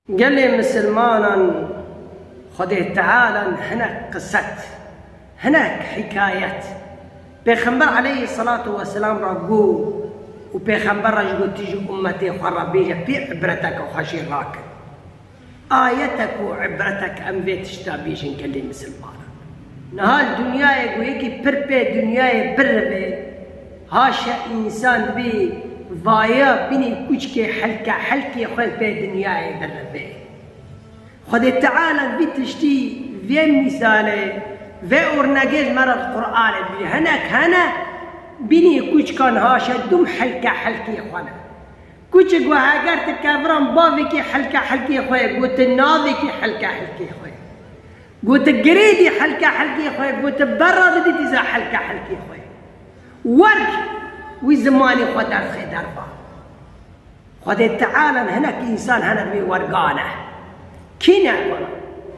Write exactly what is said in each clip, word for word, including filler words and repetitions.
Gelê misilmanan Xwedê Tealan hinek qiset, hinek hikayet Pêxember aleyhisselatu vesselam ra got û Pêxember ra jî got, tu ji ummetê xwe re bêje, pê ibreteke xwe jê rakin. Ayetek û ibretek em vê tişta bêjin gelê misilmanan. Niha li dinyayê ku yekî pir pê dinyayê birivê, haşa însan dibî vaya binî kuçkê helke helkê xwe pê dinyayê birivê. Xwedê Teala vî tiştî, vê mîsalê, vê ornegê ji me re di Qur'anê dibî. Hinek hene binî kuçkan haşa dûm helke helkê xwe ne. Kuçik we heger tu keviran bavêkî helke helkê xwe ye, got tu navêkî helke helkê xwe ye. Got tu girêdî helke helkê xwe ye, got tu berra didî dîza helke helkê xwe ye. Werg wî zimanî xwe derxê derva. Xwedê Teala hinek însan hene di wî werga ne. Kî ne?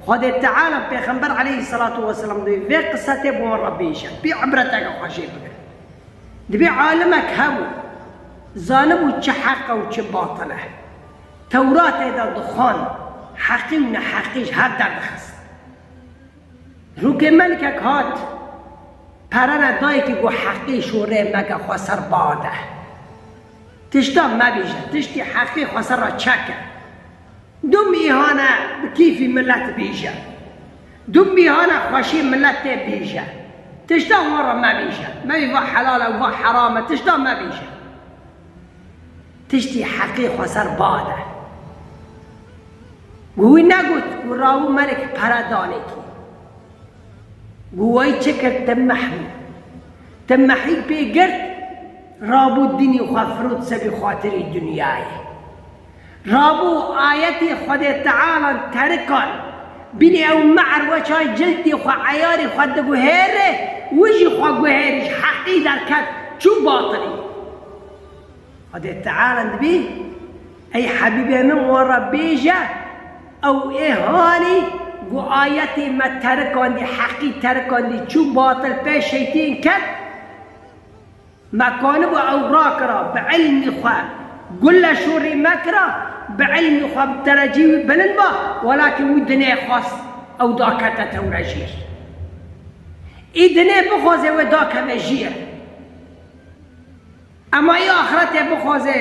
Xwedê Teala Pêxember aleyhisselatu vesselam dibê vê qisetê bi wan re bêje, pê ibreteke xwe jê bigire. Dibê alimek hebû, zanibû çi heq e û çi batil e. Tewratê de dixwend, heqî û neheqî ji hev derdixist. Rûkê melikek hat, perene dayikî got, heqî şûrê meke, xweser bade. Tişta mebêje, tiştî heqî xweser re çeke. Dûm îhane bi kîfî milet bêje. Dûm îhane xweşî milet tê bêje. Tişta wan re mebêje. Mevî va helal e, va heram e, tişta mebêje. Tiştî heqî xweser bade. Gu wî negot, gu rabû melek pere danê kî. Gu wey çi kir, ti meh bû. Ti mehî pê girt, rabû dinî xwe firot sebî xatirî dinyayê. Rabû ayetê Xwedê Teala terikan. Binê ew me'er weçay ciltî xwe, eyarî xwe diguhêre, wi jî xwe guhêrî, ji heqî derket, çû batilî. Xwedê Teala dibî, ey Hebîbê min, wan re bêje, ew ê hanî gu ayetê me terikandî, heqî terikandî, çû batil pê şeytîn ket, me kanibû ew rakira, bi ilmî xwe gule şûrî mekira, bi ilmî xwe bi derecî wî bilind ba, welakin wî dinê xwest ew dakete tewre jîr. Î dinê bixwaze wê dakeve jîr. Ema î axretê bixwaze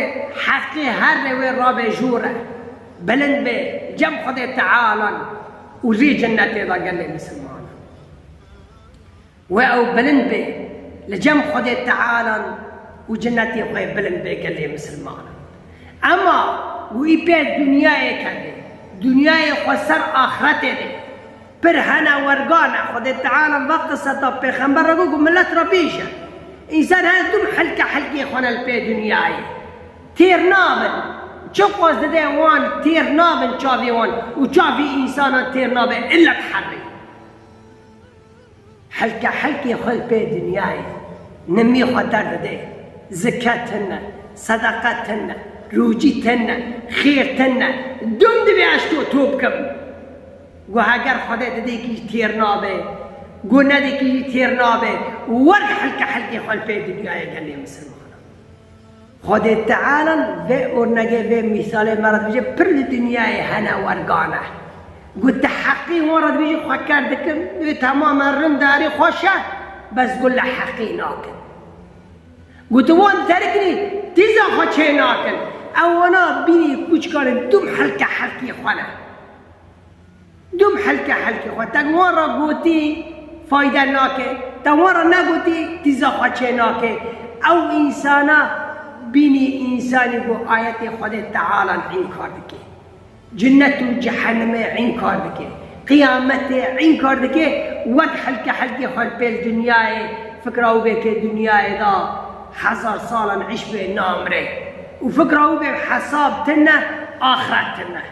heqî her rê wê rabe jûre, bilind be, cem Xwedê Tealan û rî cinnetê de gelê misilmanan. Wê ew bilind be, li cem Xwedê Tealan û cinnetê xwe bilind be gelê misilmanan. Ema wî pê dinyayê keve, dinyayê xwe ser axretê de. Pir hene wergane, Xwedê Teala ve qiseta Pêxember re got, got, milet re bêje. Însan her dûm helke helkê xwe ne li pê dinyayê. Têr nabin. Çiqas dide wan têr nabin çavê wan û çavê însanan têr nabe illa bi herrê. Helke helkê xwe li pê dinyayê nimî xwe derdide. Zike tune, sedeqe tune, rûcî tune, xêr tune. Dûm divê ez to to bikim. Gu heger Xwedê didêkî jî têr nabe, gu nedêkî jî têr nabe. Werg helke helkê xwe li pê dinyayê gelê misilmanan. Xwedê Teala vê ornegê, vê mîsalê me re dibêje, pir li dinyayê hene wergane. Got, ti heqî wan re dibêjî xwe ker dikim, wê temamen rind darê xweş e, bes gule heqî nakin. Got, wan terikirî, tîza xwe çê nakin. Ew wana bînî kuçkarên dûm helke helkê xwe ne. Dûm helke helkê xwe. Te wan re gotî fayde nake. Te wan re negotî tîza xwe çê nake. Ew însana bînî însanî ku ayetê Xwedê Teala înkar dike. Cinnet û cehennemê înkar dike. Qiyametê înkar dike. Wek helke helkê xwe pêl dinyayê, fikra wî bê ke dinyayê da hezar salan îş bê namre. Û fikra wî bê hesab tine, axret tine.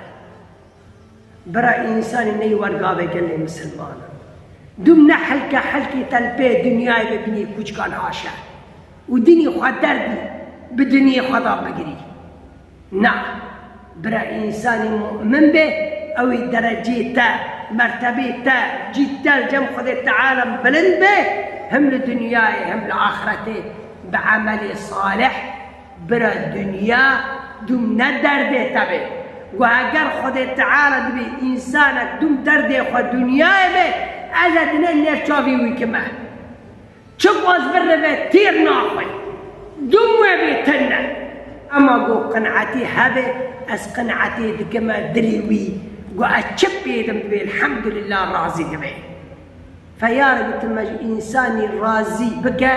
Bira însanî ney wergavê gelê misilmanan. Dûm ne helke helkê te li pê dinyayê bibînî kuçkan haşe. Û dinî xwe derdî bi dinî xwe da bigirî. Na, bira însanî mu'min be, ew ê derecê te, mertebê te, cî te li cem Xwedê Teala bilind be, him li dinyayê, him li axretê bi emelê salih. Bira dinya dûm ne derdê te be. Ku heger Xwedê Teala dibê însanek dûm derdê xwe dinyayê be, ez ê dinê nêr çavî wî kime. Çi qas birive tîr naxwe. Dûm wê bê tune. Ema ku qinetî hebe, ez qinetê dikime dilê wî. Ku ez çi pê dim dibê, elhamdulillah, razî dibê. Fe ya Rebî, tu me ji însanî razî bike,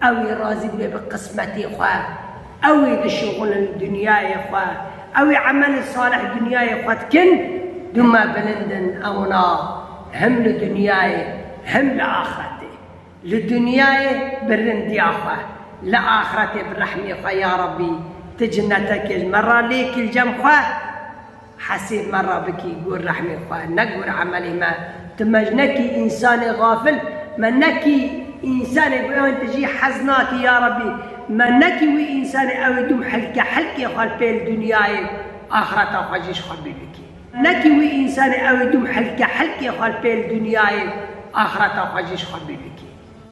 ew ê razî dibe bi qismetê xwe, ew ê dişixulin li dinyayê xwe, ew ê emelê salih dinyayê xwe dikin, dû me bilind in ewna him li dinyayê, him li axretê. Li dinyayê bi rindiya xwe, li axretê bi rehmê xwe, ya Rebî, tu cinetekê ji me re lêkî li cem xwe. Hesêb me re bikî gor rehmê xwe, ne gor emelê me. Tu me ji nekî însanê xafil, me nekî însanê ku yan tu jî hez nakî ya Rebî. Me nekî wî însanê ew ê dûm hilke hilkê xwe li pêl dinyayê, axireta xwe jî ji xwe bîr bikî. Nekî wî însanê ew ê dûm hilke hilkê xwe li pêl dinyayê, axireta xwe jî ji xwe bîr bikî.